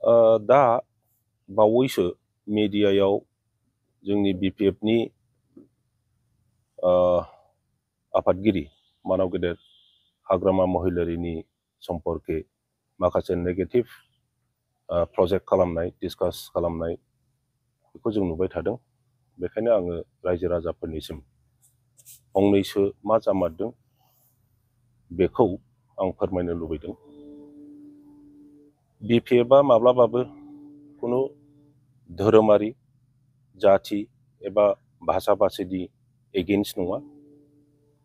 दा बावैसो मिडियायाव जोंनि BPFनि आफादगिरि मानाव गेदेर हाग्रामा महिलारिनि सम्पर्के माखासे नेगेटिभ प्रजेक्ट खालामनाय डिसकास खालामनाय बेखौ जों नुबाय थादों। बेखायनो आङो रायजो राजाफोरनिसिम फंनैसो मा जामारदों बेखौ आं फोरमायनो लुबैदों। BPFआ माब्लाबाबो खुनु धोरोमारि जाथि एबा भाषा भाषिनि एगेन्स्ट नङा।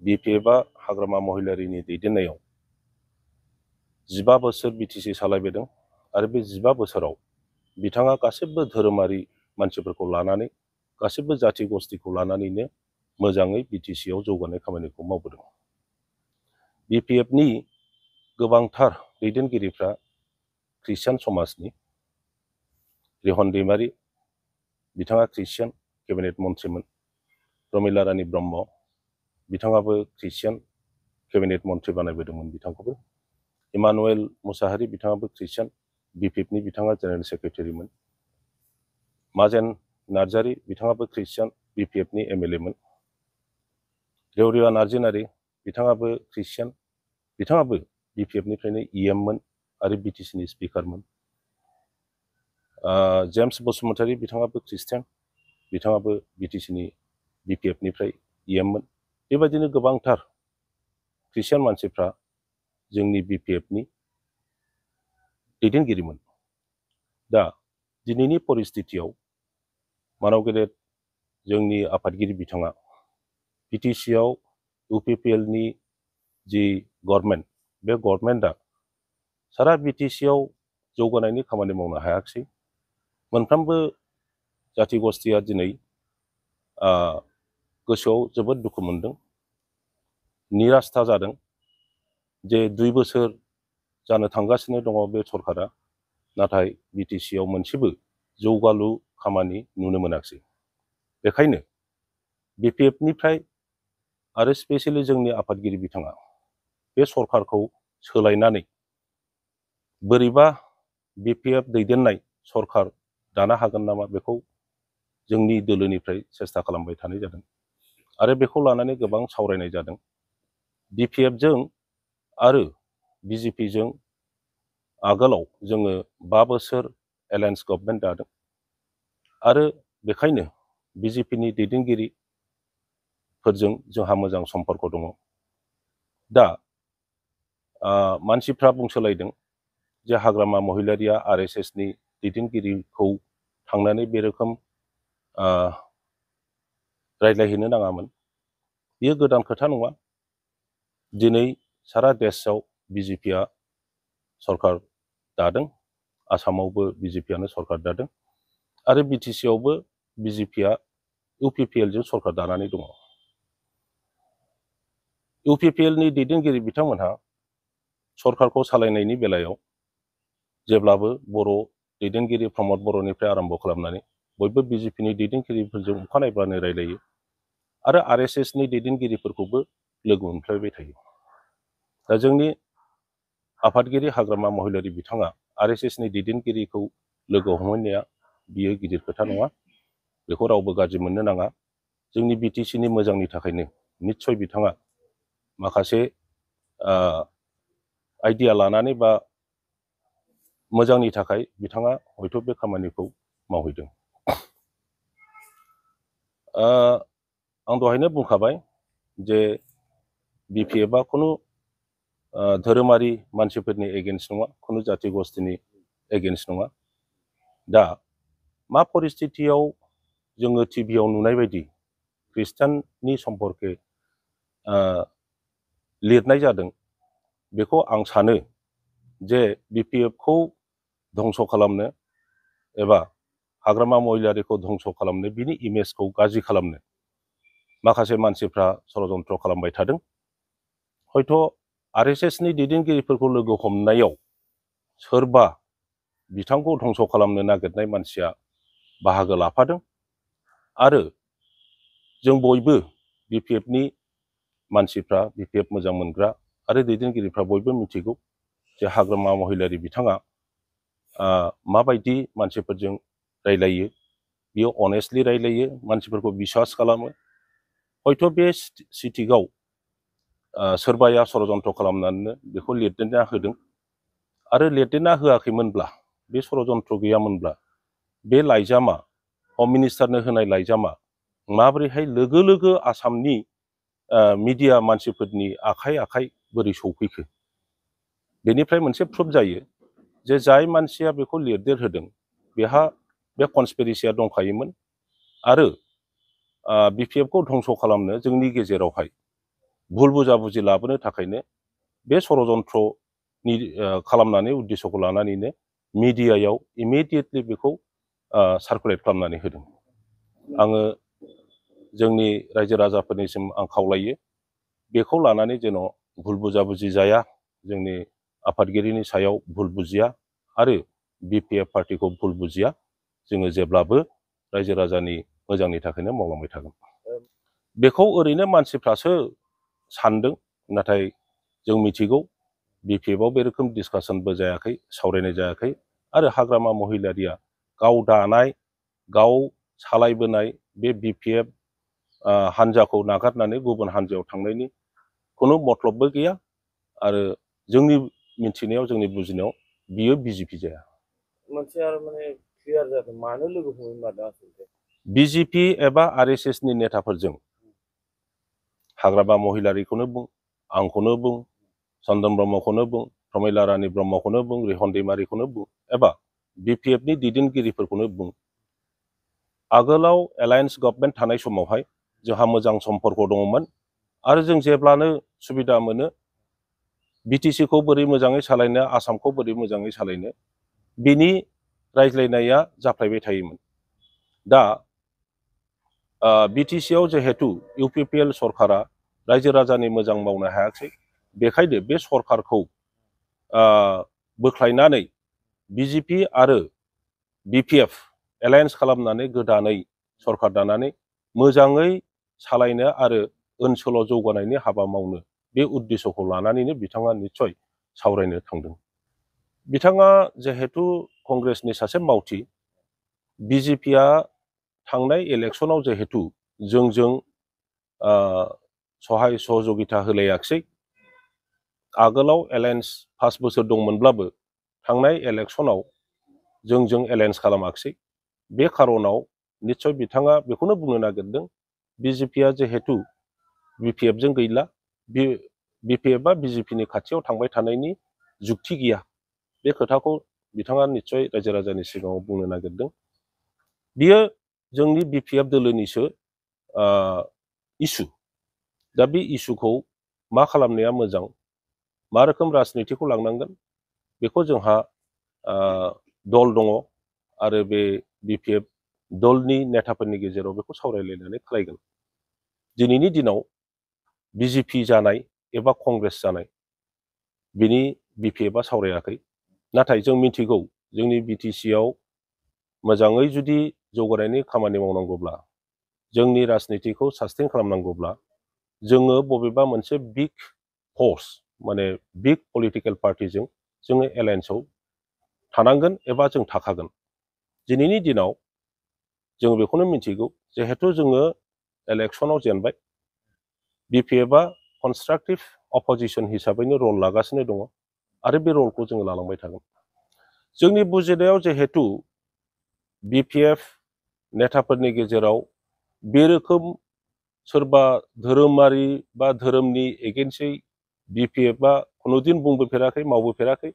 BPFआ हाग्रामा महिलारिनि दैदेननायाव 15 बोसोर BTC सालायबोदों आरो बे 15 बोसोराव बिथाङा गासिबो धोरोमारि मानसिफोरखौ लानानै गासिबो जाथि गस्थिखौ लानानैनो मोजाङै BTCआव जौगानाय खामानिखौ मावबोदों। BPFनि गोबांथार दैदेनगिरिफ्रा ख्रिस्टियान समाजनि। रिहन दैमारि बिथाङा ख्रिस्टियान केबिनेट मन्थ्रिमोन। प्रमिला रानी ब्रह्म बिथाङाबो ख्रिस्टियान केबिनेट मन्थ्रि बानायबोदोंमोन बिथांखौबो। इमानुएल मुसाहारि बिथाङाबो ख्रिस्टियान BPFनि बिथाङा जेनेरेल सेक्रेटारिमोन। माजेन नार्जारी बिथाङाबो ख्रिस्टियान BPFनि MLAमोन। रेवरिया नार्जिनारी बिथाङाबो ख्रिस्टियान बिथाङाबो BPFनिफ्रायनो EMमोन आरो BTCनि स्पिकारमोन। जेम्स बसुमतारी बिथाङाबो ख्रिस्टियान बिथाङाबो BTCनि BPFनिफ्राय EMमोन। बेबायदिनो गोबांथार ख्रिस्टियान मानसिफ्रा जोंनि BPFनि दैदेनगिरिमोन। दा दिनैनि परिस्थितियाव मानाव गेदेर जोंनि आफादगिरि बिथाङा BTCआव UPPLनि जि गभर्नमेन्ट बे गभर्नमेन्टआ सारा BTCआव जौगानायनि खामानि मावनो हायाखिसै। मोनफ्रोमबो जाथि गस्थिया दिनै गोसोआव जोबोद दुखु मोनदों, निरास्था जादों जे 2 बोसोर जानो थांगासिनो दङ बे सरकारा, नाथाय BTCआव मोनसेबो जौगालु खामानि नुनो मोनाखिसै। बेखायनो BPFनिफ्राय आरो स्पेसियेलि जोंनि आफादगिरि बिथाङा बे सरकारखौ सोलायनानै बोरैबा BPF दैदेननाय सरकार दानो हागोन नामा बेखौ जोंनि दोलोनिफ्राय सेस्था खालामबाय थानाय जादों आरो बेखौ लानानै गोबां सावरायनाय जादों। BPFजों आरो BJPजों आगोलाव जोङो 5 बोसोर एलायन्स गभर्नमेन्ट दादों आरो बेखायनो BJPनि दैदेनगिरिफोरजों जोंहा मोजां सम्पर्क दङ। दा मानसिफ्रा बुंसोलायदों जे हाग्रामा महिलारिया RSSनि दैदेनगिरिखौ थांनानै बे रोखोम रायज्लायहैनो नाङामोन। बेयो गोदान खोथा नङा। दिनै सारा देशआव BJPआ सरकार दादों, आसामावबो BJPआनो सरकार दादों आरो BTCआवबो BJPआ UPPLजों सरकार दानानै दङ। UPPLनि दैदेनगिरि बिथांमोनहा सरकारखौ सालायनायनि बेलायाव जेब्लाबो बर' दैदेनगिरि प्रमद बर'निफ्राय आरम्भ खालामनानै बयबो BJPनि दैदेनगिरिफोरजों अखानायब्लानो रायलायो आरो RSSनि दैदेनगिरिफोरखौबो लोगो मोनफ्लायबाय थायो। दा जोंनि आफादगिरि हाग्रामा महिलारि बिथाङा RSSनि दैदेनगिरिखौ लोगो हमहैनाया बियो गिदिर खोथा नङा। बेखौ रावबो गाज्रि मोननो नाङा। जोंनि BTCनि मोजांनि थाखायनो निस्सय बिथाङा माखासे आइडिया लानानै बा मोजांनि थाखाय बिथाङा हयथ' बे खामानिखौ मावहैदों। आं दहायनो बुंखाबाय जे BPFआ खुनु धोरोमारि मानसिफोरनि एगेन्स्ट नङा, खुनु जाथि गस्थिनि एगेन्स्ट नङा। दा मा परिस्थितियाव जोङो टिभियाव नुनाय बायदि ख्रिस्टाननि सम्पर्के लिरनाय जादों बेखौ आं सानो जे BPFखौ धंस' खालामनो एबा हाग्रामा महिलारिखौ धंस' खालामनो, बिनि इमेजखौ गाज्रि खालामनो माखासे मानसिफ्रा षड़यन्त्र खालामबाय थादों। हयथ' RSSनि दैदेनगिरिफोरखौ लोगो हमनायाव सोरबा बिथांखौ धंस' खालामनो नागिरनाय मानसिया बाहागो लाफादों आरो जों बयबो BPFनि मानसिफ्रा, BPF मोजां मोनग्रा आरो दैदेनगिरिफ्रा बयबो मिथिगौ जे हाग्रामा महिलारि बिथाङा माबायदि मानसिफोरजों रायलायो बियो अनेस्टलि रायलायो मानसिफोरखौ बिश्वास खालामो हयथ' बे सिटिआव सोरबाया षड़यन्त्र खालामनानै बेखौ लिरदेरना होदों आरो लिरदेरना होआखैमोनब्ला बे षड़यन्त्र गैयामोनब्ला बे लाइजामा हम मिनिस्टारनो होनाय लाइजामा माबोरैहाय लोगो लोगो आसामनि मिडिया मानसिफोरनि आखाइ आखाइ बोरै सौफैखो बेनिफ्राय मोनसे प्रुफ जायो जे जाय मानसिया बेखौ लिरदेर होदों बेहा बे कनस्पिरेसिया दंखायोमोन आरो बिपिएफखौ धंस खालामनो जोंनि गेजेरावहाय भुल बुजाबुजि लाबोनो थाखायनो बे षड़यन्त्रनि खालामनानै उद्देश्यखौ लानानैनो मिडियायाव इमिडियेटलि बेखौ सार्कुलेट खालामनानै होदों आङो जोंनि रायजो राजाफोरनिसिम आं खावलायो बेखौ लानानै जेन' भुल बुजाबुजि जाया जोंनि आफादगिरिनि सायाव भुल बुजिया आरो बिपिएफ पार्टिखौ भुल बुजिया जोङो जेब्लाबो रायजो राजानि मोजांनि थाखायनो मावलांबाय थागोन बेखौ ओरैनो मानसिफ्रासो सानदों नाथाय जों मिथिगौ बिपिएफआव बे रोखोम डिसकासनबो जायाखै सावरायनाय जायाखै आरो हाग्रामा महिलारिया गाव दानाय गाव सालायबोनाय बे बिपिएफ हान्जाखौ नागारनानै गुबुन हान्जायाव थांनायनि खुनु मतलबबो गैया आरो जोंनि मिथिनायाव जोंनि बुजिनायाव बियो बिजेपि जाया मोनसे आरो माने क्लियार जादों मानो लोगो हमनो मादों आसलते बिजेपि एबा आरएसएसनि नेताफोरजों हाग्रामा महिलारिखौनो बुं आंखौनो बुं चन्दन ब्रह्मखौनो बुं प्रमिला रानी ब्रह्मखौनो बुं रिहन दैमारिखौनो बुं एबा बिपिएफनि दैदेनगिरिफोरखौनो बुं आगोलाव एलायन्स गभर्नमेन्ट थानाय समावहाय जोंहा मोजां सम्पर्क दङमोन आरो जों जेब्लानो सुबिदा मोनो बिटिसिखौ बोरै मोजाङै सालायनो आसामखौ बोरै मोजाङै सालायनो बिनि रायज्लायनाया जाफ्लायबाय थायोमोन दा बिटिसिआव जिहेतु इउपिपिएल सरकारा रायजो राजानि मोजां मावनो हायाखै बेखायनो बे सरकारखौ बोख्लायनानै बिजेपि आरो बिपिएफ एलायन्स खालामनानै गोदानै सरकार दानानै मोजाङै सालायनो आरो ओनसोलाव जौगानायनि हाबा मावनो बे उद्देश्यखौ लानानैनो बिथाङा निस्सय सावरायनो थांदों बिथाङा जिहेतु कंग्रेसनि सासे मावथि बिजेपिआ थांनाय इलेक्सनाव जिहेतु जोंजों सहाय सहযোगिता होलायाखिसै आगोलाव एलायन्स 5 बोसोर दंमोनब्लाबो थांनाय इलेक्सनाव जोंजों एलायन्स खालामाखिसै बे खारनाव निस्सय बिथाङा बेखौनो बुंनो नागिरदों बिजेपिआ जिहेतु बिपिएफजों गैला बिपिएफआ बिजेपिनि खाथियाव थांबाय थानायनि जुक्ति गैया बे खोथाखौ बिथाङा निस्सय रायजो राजानि सिगाङाव बुंनो नागिरदों बियो जोंनि बिपिएफ दोलोनिसो इसु दा बे इसुखौ मा खालामनाया मोजां मा रोखोम राजनितिखौ लांनांगोन बेखौ जोंहा दल दङ आरो बे बिपिएफ दलनि नेताफोरनि गेजेराव बेखौ सावरायलायनानै खालायगोन दिनैनि दिनाव बिजेपि जानाय एबा कंग्रेस जानाय बिनि बिपिएफआ सावरायाखै नाथाय जों मिथिगौ जोंनि बिटिसिआव मोजाङै जुदि जौगानायनि खामानि मावनांगौब्ला जोंनि राजनितिखौ सास्टेन खालामनांगौब्ला जोङो बबेबा मोनसे बिग फर्स माने बिग पलिटिकेल पार्टिजों जोङो एलायन्सआव थानांगोन एबा जों थाखागोन दिनैनि दिनाव जों बेखौनो मिथिगौ जिहेतु जोङो इलेक्सनाव जेनबाय बिपिएफआ कनस्ट्राक्टिभ अपोजिशन हिसाबैनो रल लागासिनो दङ आरो बे रलखौ जोङो लालांबाय थागोन जोंनि बुजिनायाव जिहेतु बिपिएफ नेताफोरनि गेजेराव बे रोखोम सोरबा धोरोमारि बा धोरोमनि एगेन्स्टै बिपिएफआ खुनुदिन बुंबोफेराखै मावबोफेराखै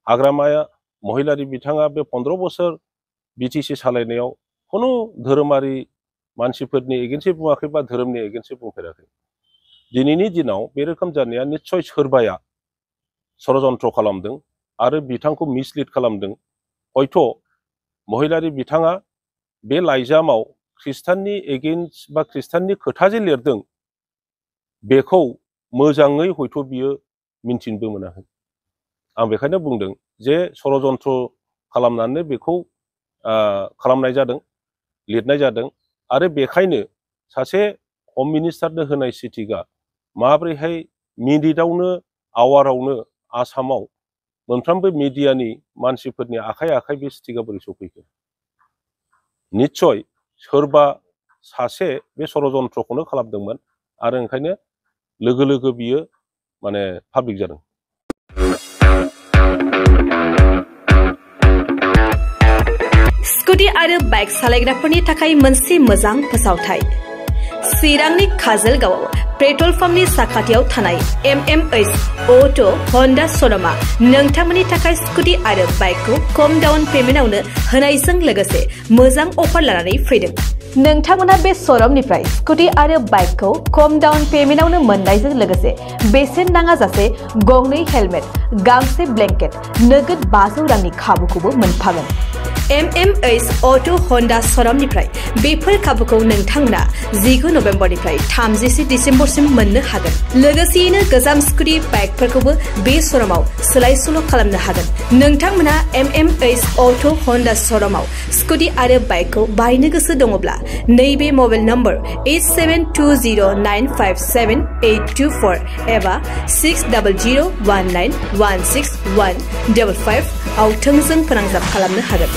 हाग्रामाया महिलारि बिथाङा बे 15 बोसोर बिटिसि सालायनायाव खुनु धोरोमारि मानसिफोरनि एगेन्स्टै बुङाखै बा धोरोमनि एगेन्स्टै बुंफेराखै दिनैनि दिनाव बे रोखोम जानाया निस्सय सोरबाया षड़यन्त्र खालामदों आरो बिथांखौ मिसलिड खालामदों हयथ' महिलारि बिथाङा बे लाइजामाव ख्रिस्टाननि एगेन्स्ट बा ख्रिस्टाननि खोथा जे लिरदों बेखौ मोजाङै हयथ' बियो मिन्थिनोबो मोनाखै आं बेखायनो बुंदों जे षड़यन्त्र खालामनानै बेखौ खालामनाय जादों लिरनाय जादों आरो बेखायनो सासे हम मिनिस्टारनो होनाय सिटिआ माब्रैहाय मिनिटआवनो आवारावनो आसामाव मोनफ्रोमबो मिडियानि मानसिफोरनि आखाइ आखाइ बे स्टिकआ बोरै सफैखो निस्सय सोरबा सासे बे षड़यन्त्रखौनो खालामदोंमोन आरो ओंखायनो लोगो लोगो बियो माने पाब्लिक जादों। स्कुटी आरो बाइक सालायग्राफोरनि थाखाय मोनसे मोजां फोसावथाय। चिरांनि काजलगावआव पेट्रल पाम्पनि साखाथियाव थानाय MMH अट' हन्डा श'रुमआ नोंथांमोननि थाखाय स्कुटी आरो बाइकखौ खम डाउन पेमेन्टआवनो होनायजों लोगोसे मोजां अफार लानानै फैदों। नोंथांमोना बे श'रुमनिफ्राय स्कुटी आरो बाइकखौ खम डाउन पेमेन्टआवनो मोननायजों लोगोसे बेसेन नाङाजासे गंनै हेलमेट, गांसे ब्लेंकेट, नोगोद 500 रांनि खाबुखौबो मोनफागोन। MMH अट' हन्डा श'रुमनिफ्राय बेफोर खाबुखौ नोंथांमोना 19 नभेम्बरनिफ्राय 30 डिसेम्बरसिम मोननो हागोन। लोगोसेयैनो गोजाम स्कुटी बाइकफोरखौबो बे श'रुमाव सोलाय सोल' खालामनो हागोन। नोंथांमोना MMH अट' हन्डा श'रुमाव स्कुटी आरो बाइकखौ बायनो गोसो दङब्ला नैबे मबाइल नम्बर 8720957824 एबा 6001916155 आव थोंजों फोनांजाब खालामनो हागोन।